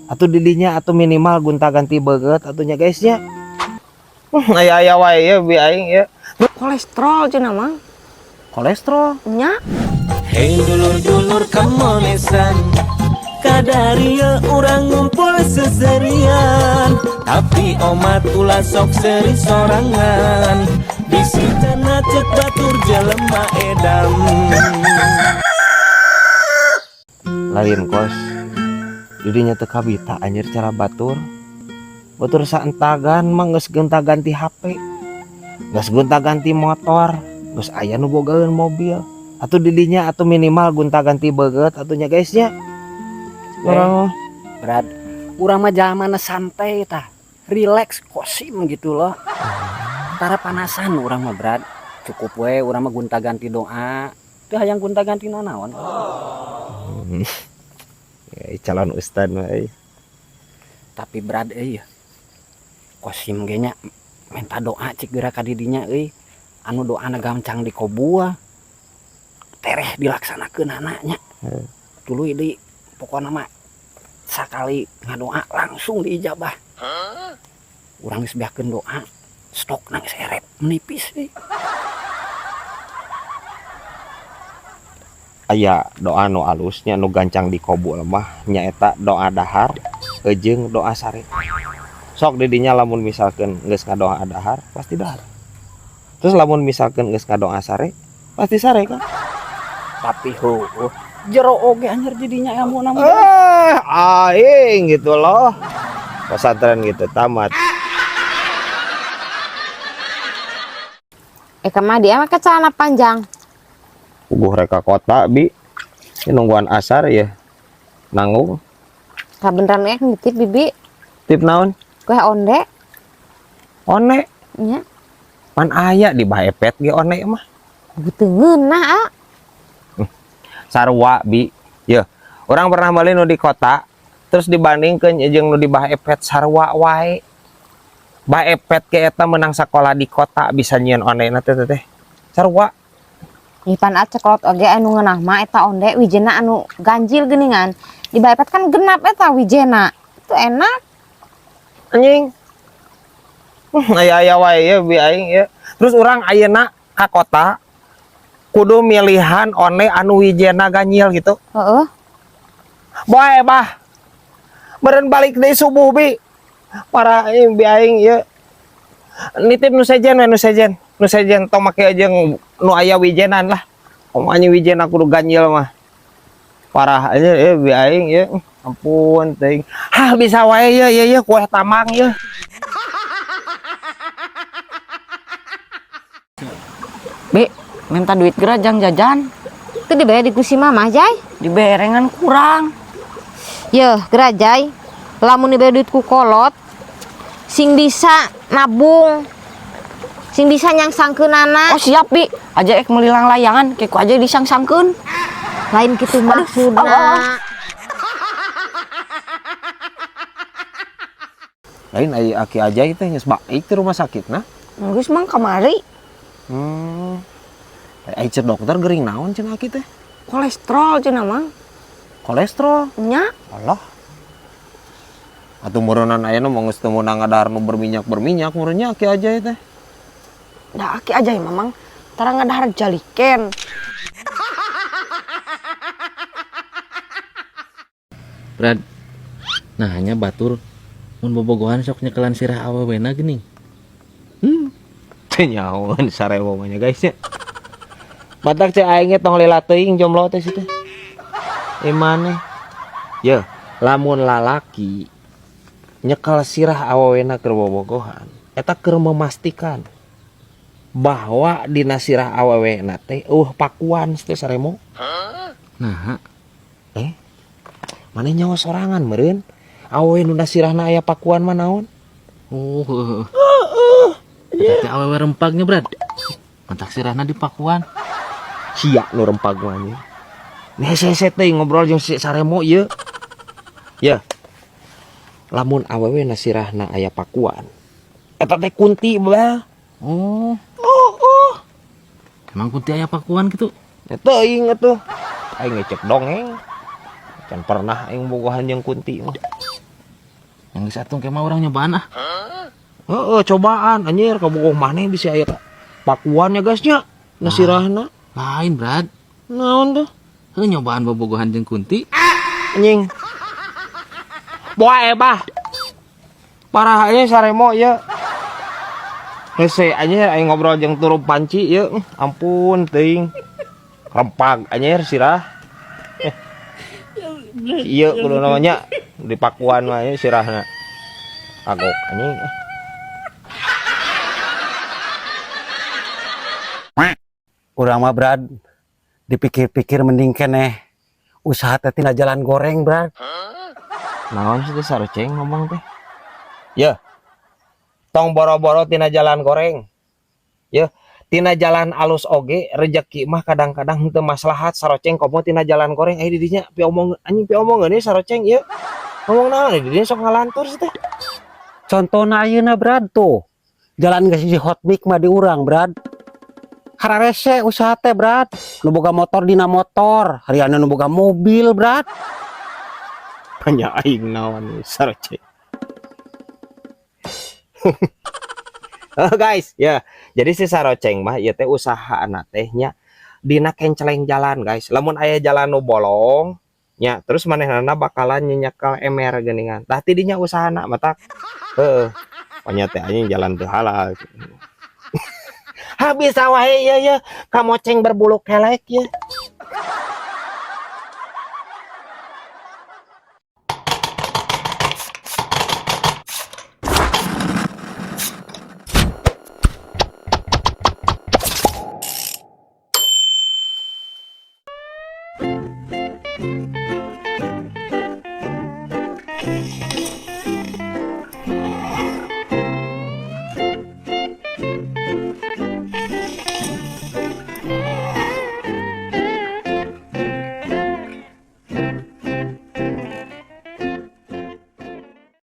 Atuh didinya atuh minimal gonta-ganti beungeut atuh nya guys nya. Aya-aya wae ya bi aing ya. Kolesterol cenah Mang. Kolesterol. Nya. Hei dulur-dulur kamonesan, kadaria urang ngumpul seserian. Tapi omat ulah sok seri sorangan. Bisi cenah cek batur jelema edam. Lain kos. Didinya teu kabita anjir cara batur. Batur saentagan mah geus gonta-ganti HP. Geus gonta-ganti motor, geus aya nu bogaeun mobil. Atuh didinya atuh minimal gonta-ganti beungeut atuh nya guys nya. Urang mah Brad, urang mah jalmana santai tah. Relax kosim gitu loh. Tara panasan urang mah Brad. Cukup we urang mah gonta-ganti doa. Teu hayang gonta-ganti nanaon. Ya, calon ustad mah euy. Tapi Brad euy. Kosim ge nya minta doa cik geura ka didinya euy. Anu doana gancang dikobul. Tereh dilaksanakeun nya. Tuluy deui pokona mah sakali ngadoa langsung diijabah. Urang geus beakeun doa, stokna geus erep menipis euy. Aya doa nu alusnya nu gancang dikobul mah nyaeta doa dahar jeung doa sare. Sok didinya lamun misalkan geus ngadoa dahar pasti dahar. Terus lamun misalkan geus ngadoa sare pasti sare kan. Tapi heueuh jero oge anjir jadinya ilmuna mah. Aing gitu loh. Pesantren gitu tamat. Kemah dia make celana panjang. Puguh reka kota bi. Ini nungguan asar ya. Nanggung. Kabeneran nitip bibi. Tip naon? Kue onde. One? Nya. Pan aya di Baepet ge one mah. Butuh ngeunah, a. Sarua bi. Yeuh, urang pernah meuli nu di kota terus dibandingkeun jeung nu di Baepet sarua wae. Baepet ge eta menang sakola di kota bisa nyieun one na teh teh. Sarua. Ih, pan a ceklot oge anu ngeunah mah eta onde wijena anu ganjil geuningan. Di Baepet kan genap eta wijena. Itu enak. Anjing. Aya-aya wae ya bi aing ya. Terus urang ayeuna ka kota kudu milihan one anu wijena ganjil gitu. Heeh. Bae bah. Meureun balik deui subuh bi. Parah aing bi aing ieu. Nitip nu sejen we nu sejen. Nu sejen tong make jeung nu aya wijenan lah. Komo anjing wijena kudu ganjil mah. Parah aja bi aing ieu. Ampun teuing. Hah bisa wae ieu ieu ieu kue tamang ieu. Bi, minta duit geura jang jajan. Itu dibayar di kursi mama, Jai. Diberengan kurang. Yeuh, geura Jai. Lamun dibayar duit ku kolot, sing bisa nabung. Sing bisa nyangsangkeunana. Oh siap, Bi. Aja ek melilang layangan, keku aja disangsangkeun. Lain kitu maksudna. Allah. Lain ai aki aja teh geus baik di rumah sakit nah. Geus mang kamari. Ai cek dokter gering naon cenah aki teh? Kolesterol cenah mang. Kolesterol? Nya. Allah. Atuh meureunnan ayeuna mah geus teu meunang ngadahar nu berminyak-berminyak meureunnya aki aja teh. Da aki aja ya mamang. Tara ngadahar jaliken. Brad. Nah, hanya batur mun bobogohan sok nyekelan sirah awewena geuning. Teu nyahoan sarewo mah nya guys nya. Matak cek aing ge tong lila teuing jomblo teh situ. Imane. Yeuh, lamun lalaki nyekel sirah awewena keur bobogohan, eta keur memastikan bahwa dina sirah awewena teh eueuh pakuan teh saremo. Nah. Maneh nyawa sorangan meureun. Awewe nu sirahna aya pakuan mah naon? Oh, heeh. Heeh. Eta teh awewe rempagnya, Brad. Mantak sirahna di pakuan. Sia nu rempag mah anjing. Nih hese-hese teh ngobrol jeung si Saremo ieu. Ya. Lamun awewe na sirahna aya pakuan, eta teh kunti bah. Oh. Oh, oh. Emang kunti aya pakuan gitu? Ya teuing atuh. Aing ngecek dongeng. Can pernah aing bogohan jeung kunti mah. Yang geus atuh ke mah urang nyobaan ah. Heeh, cobaan anjir kabogoh maneh bisa aya pakuan ya guys nya. Na sirahna. Lain, Brad. Naon tuh? Heuh nyobaan bobogohan jeung Kunti. Anjing. Boa ebah. Parah aja saremo ya. Hese anjir aing ngobrol jeung turub panci ya. Ampun teuing. Rempag anjir sirah. Iya kudu namanya di pakuan mah ya sirahna. Kagok anjing. Urang mah Brad dipikir-pikir mending keneh usaha teh tina jalan goreng Brad. Naon sih teh saroceng ngomong teh? Ya. Tong boro-boro tina jalan goreng. Ya, tina jalan alus oge rejeki mah kadang-kadang henteu maslahat saroceng komo tina jalan goreng di dinya piomong anjing piomongeun ieu saroceng ieu. Ngomong naon di dinya sok ngalantur sih teh. Contohna ayeuna Brad tuh. Jalan geus di hot mix mah di urang Brad. Hararese usaha teh Brad. Nu boga motor dina motor, hariana nu boga mobil Brad. Tanya aing naon saroceng. Oh guys, ya. Jadi si saroceng mah ieu teh usahaana teh nya dina kenceleng jalan guys. Lamun aya jalan nu bolong nya terus manehna bakalan nyekel emer geuningan. Tah ti dinya usahana matak. Heeh. Panya teh anjing jalan teu halal. Habis wae ieu ye kamoceng berbulu kelek ye.